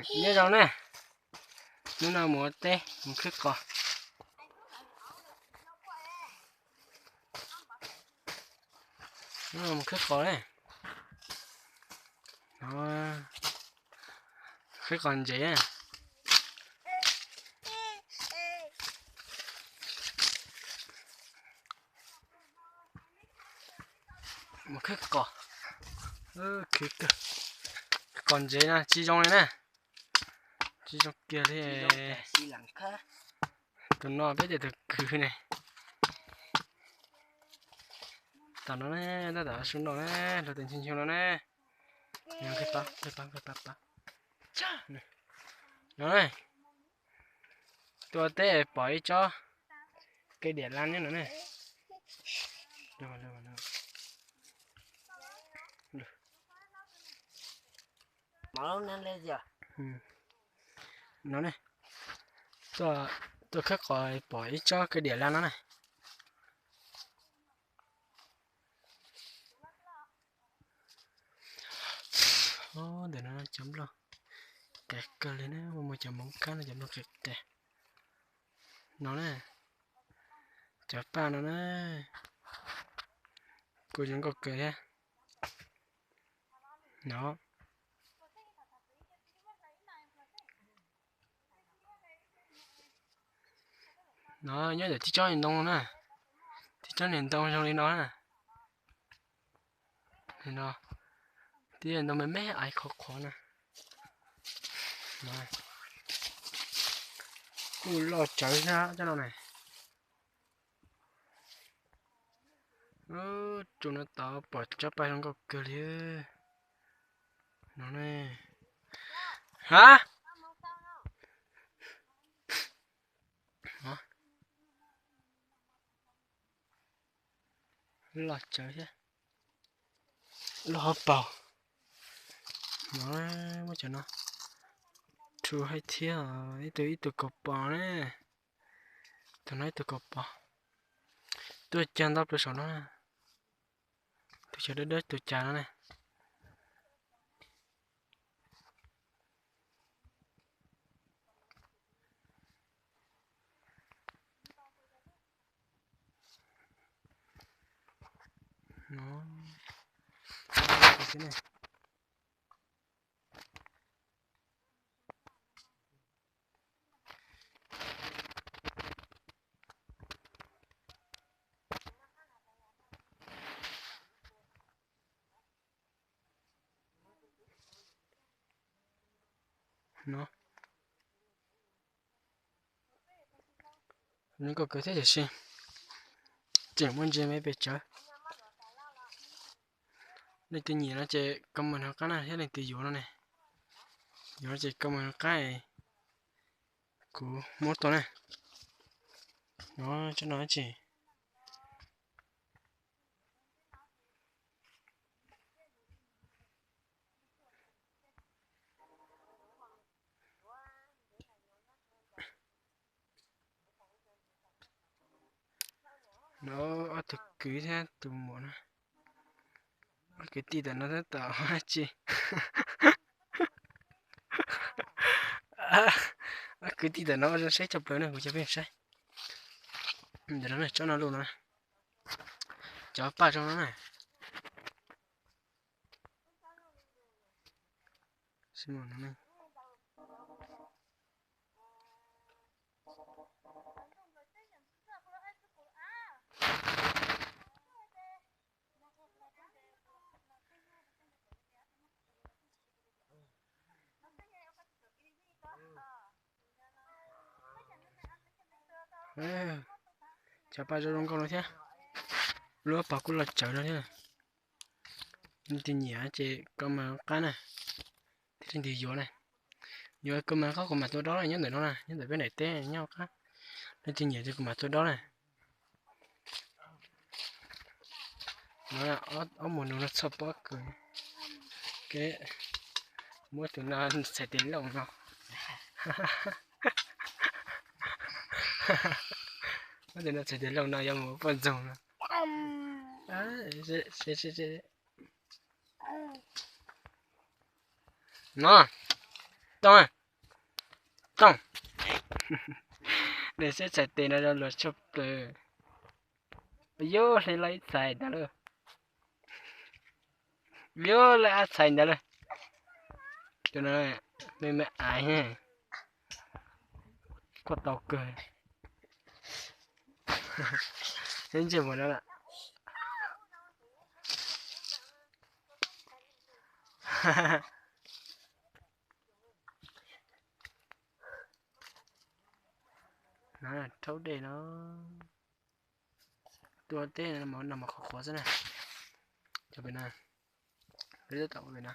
Nyob zoo na, hnub no mus ua teb mus khwb qos. Hnub no mus khwb qos na. No, khwb qos ntses na. Mus khwb qos, khwb qos ntses na tsis zoo li na. Tsis zoo kiag li. Tus no peb tias tus kwv ne. Tam no ne, tab tom su no ne, hluav taws ncho ncho no ne. No, tua teb pom ib tsob kev diam lab nyob no ne. No ne, tuaj khawb qos pom ib tsob kev diam lab no ne. Ntawm no cov nplooj qis kawg li na, muaj muaj cov moov kab no cov nplooj qis qis no na. Cov paj no na, kuj zoo nkauj kawg thiab. No, no nyob ntawm tib tsob niag ntoo na, tib tsob niag ntoo zoo li no na. No, tib ntoo me me aiv qhuav qhuav na. Kuj loj tsawv thiab tsob no na. Tsob no tod pom tsob paj zoo nkauj kawg li no ne. Ha, loj tsawv thiab, loj hauv paus. No, muab cov no rhu haib thiab, ib tug ib tug kaus pos ne. Tus no ib tug kaus pos, tuaj cag ntau plaws saum no. Tus cag dawb dawb tus cas no ne. No, zoo nkauj kawg thiab tiam sis tseem muaj ntses me pes tsawv. Leej twg nyiam no ces comment hauv qab na, thiab leej twg yuav no ne, yuav no ces comment hauv qab, kuv muab tau na. No, tsob no tsis No, ob tug kwv thiab tus muam no. Ob kwv tij tam no tab tom ua dab tsi? Ob kwv tij tam no ua zoo saib tshaj plaws na, kuv coj peb saib. Ntawm no tsob no loj no, cov paj zoo no na. Cov paj zoo zoo nkauj no thiab, lub pos kuj loj tsawv no thiab. Leej twg nyiam ces comment qab na, thiab leej twg yuav na. Yuav comment qab kuv mam tua dob na, nyob ntawm no na, nyob ntawm peb daim teb nyob qab. Leej twg nyiam ces kuv mam tua dob na. No, ob mus nug no txhoj pob kws, muab tus no txhais tes looj no. Muab tus no txhais tes looj no yuav mus poj ntxoog no. No, Tooj, tooj. Nws seb txhais tes no zoo luag tshaj plaws. Yuav hle los ib txhais ntawd lawm. Yuav hle ob txhais ntawd lawm. Tus no me me aiv, kuj tau kawg. Ntsej muag no lawm. Rhaub dej no, tuaj teb no mas qhuav qhuav xwb na. Cov pem no, peb tab tom pem no,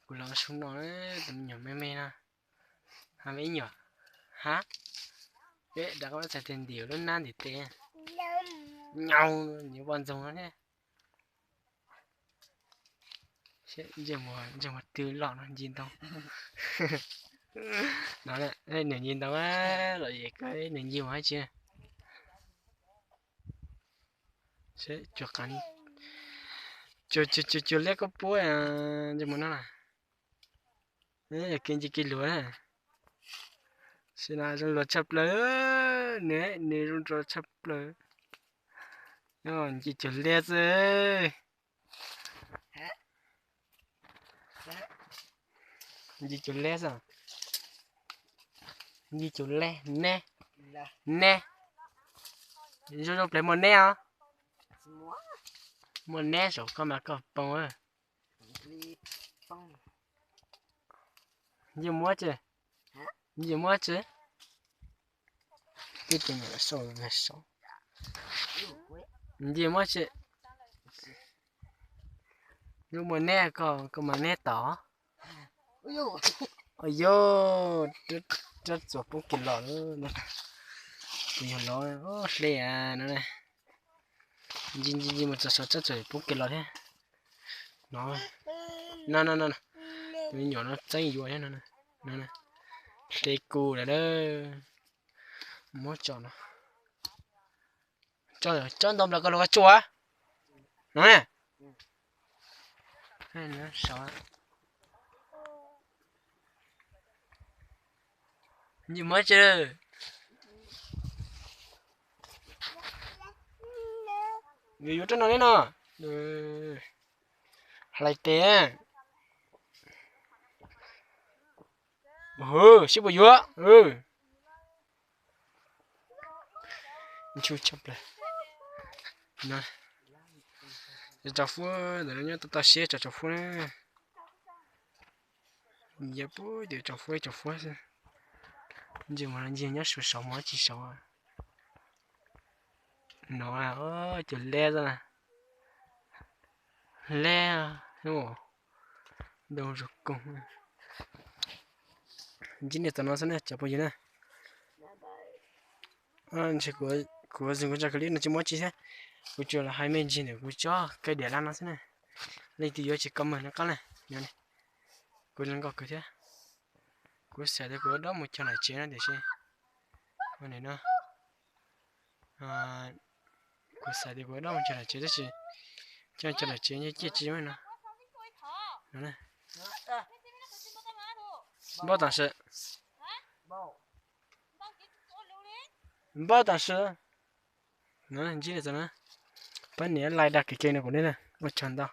kuv los sub no, tus me nyuam me me no, ha me ib nyuam, ha, peb rov qab txhais tes ntim lub nab ntim tes, nyaus nws ua ntxoog no thiab. Ntsej muag twg loj no nce ntoo. No, nws nce ntoo los es nws nce mus dab tsi. Cuag liab koj puab ntsej muag no na. Yog kev nce kev luag na. Sim no zoo luag tshaj plaws, nws, nws zoo luag tshaj plaws. Nce cuag liab xwb. Nce cuag liab xwb. Nce cuag liab, neb, neb. Zoo zoo ples muaj neb os. Muaj neb saum koj mas koj poob. Nce muab tsi, nce muab tsi. Tib tus nyuam sau saum. Nce muab tsi. Zoo muaj neb koj, koj mas neb tod. Yog rab txuas poob kev los, kuv yog los hle no. Nce nce nce mus txog saum rab txuas poob kev los thiab. No, no, no, tus me nyuam no txeeb yuav thiab no. Hle kuv lawm na. Muab tso no. Tso ntau nplawg koj los koj tsuaj no. Nce muab tsi. Yuav yuav rab no li no. Hlais tes. Sib puas yuav. Ntxhub tshaj plaws. Tso fuab ntawm no nyob tau tau siab tso tso fuab na. Yog puag tim tso fuab tso fuab xwb. Ntsej muag no ncig nyob saum saud mas tsis saud. No, cuag liab xwb na. Liab, ntoo zoo koog. Ntsib nej txog no xwb na cov phooj ywg na. Ntshe kuv, kuv zig kuv tso clip no tsis muaj tsi thiab. Kuv tsuas los hais me ntsis ntawm kuv tsob kaij diam laj no xwb na. Leej twg yuav tsis comment no qab na. Kuv zoo nkauj kawg thiab. Kuv xav tias kuv yuav dob mus cog lawm tsev no tiam sis, no, kuv xav tias kuv yuav dob mus cog lawm tsev tab sis coj cog lawm tsev nyob ciaj tsis muaj no. Npauj tam sim, npauj tam sim. Ntsib nej txog na, pab nias like dag kev cai no kuv ne na, ua tsaug ntau.